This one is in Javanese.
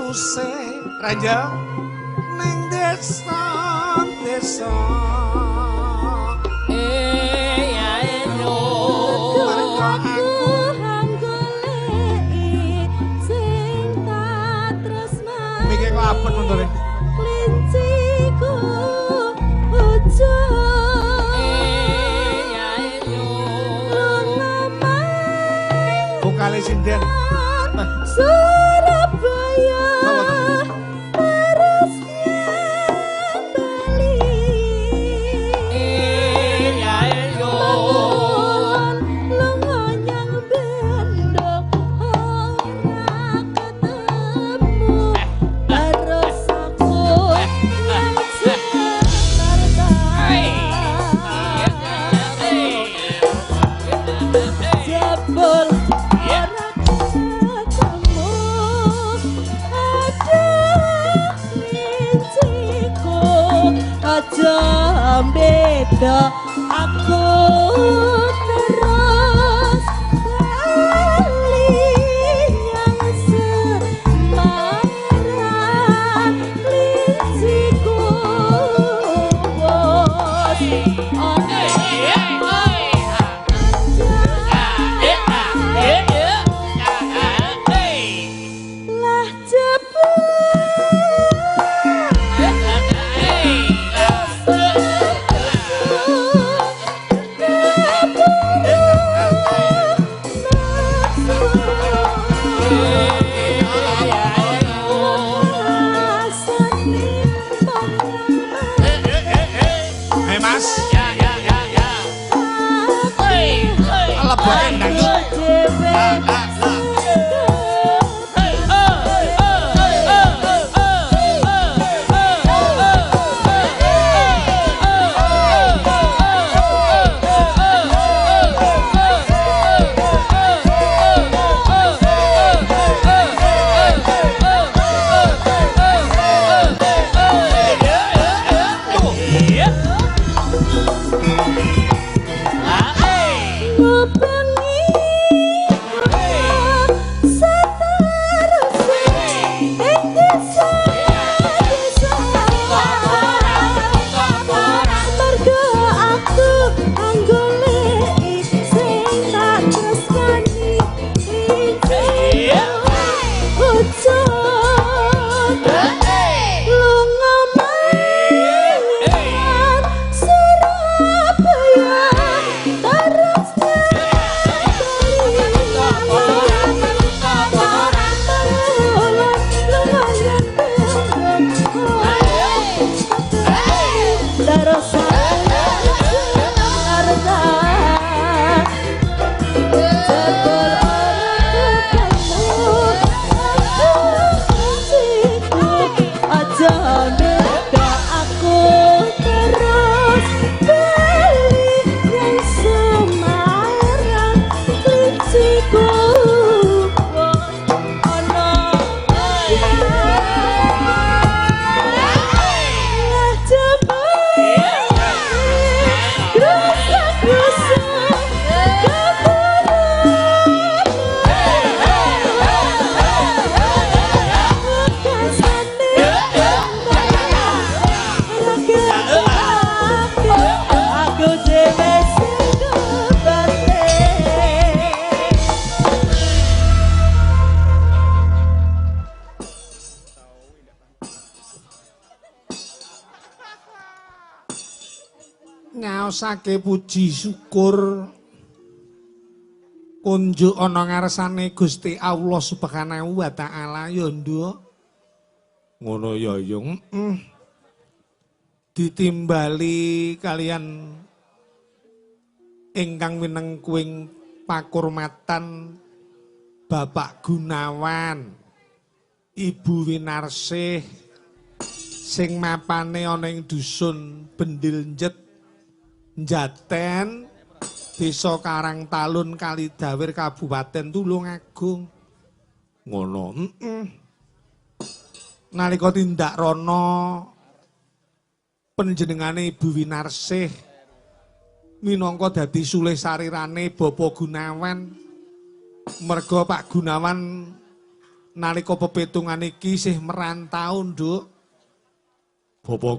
sateruse raja ning desa-desa. Mikir kok abot montore. Klinciku ucul. Vokale sinden. Surabaya terus bali. Lunga nyang bendok ora ketemu. Terus aku nyang Jakarta. Jebul ora ketemu. Aduh linciku aja beda aku terus bali yang Semarang linciku bos ana. Lah jebul Hei Mas, leboke ndang. Nyaosake puji syukur kunjuk ana ngarsane Gusti Allah Subhanahu wa taala ya nduk. Ngono ya ya. Ditimbali kalian ingkang winengkuing pakurmatan Bapak Gunawan, Ibu Winarsih sing mapane ana ing dusun Bendil Njet Jaten, Desa Karangtalun, Kalidawir, Kabupaten Tulungagung. Ngono. Nalika tindak rono panjenengane Ibu Winarsih minangka dadi sulih sarirane Bapak Gunawan. Merga Pak Gunawan Nalika pepetungan iki isih merantau, Nduk. Bapak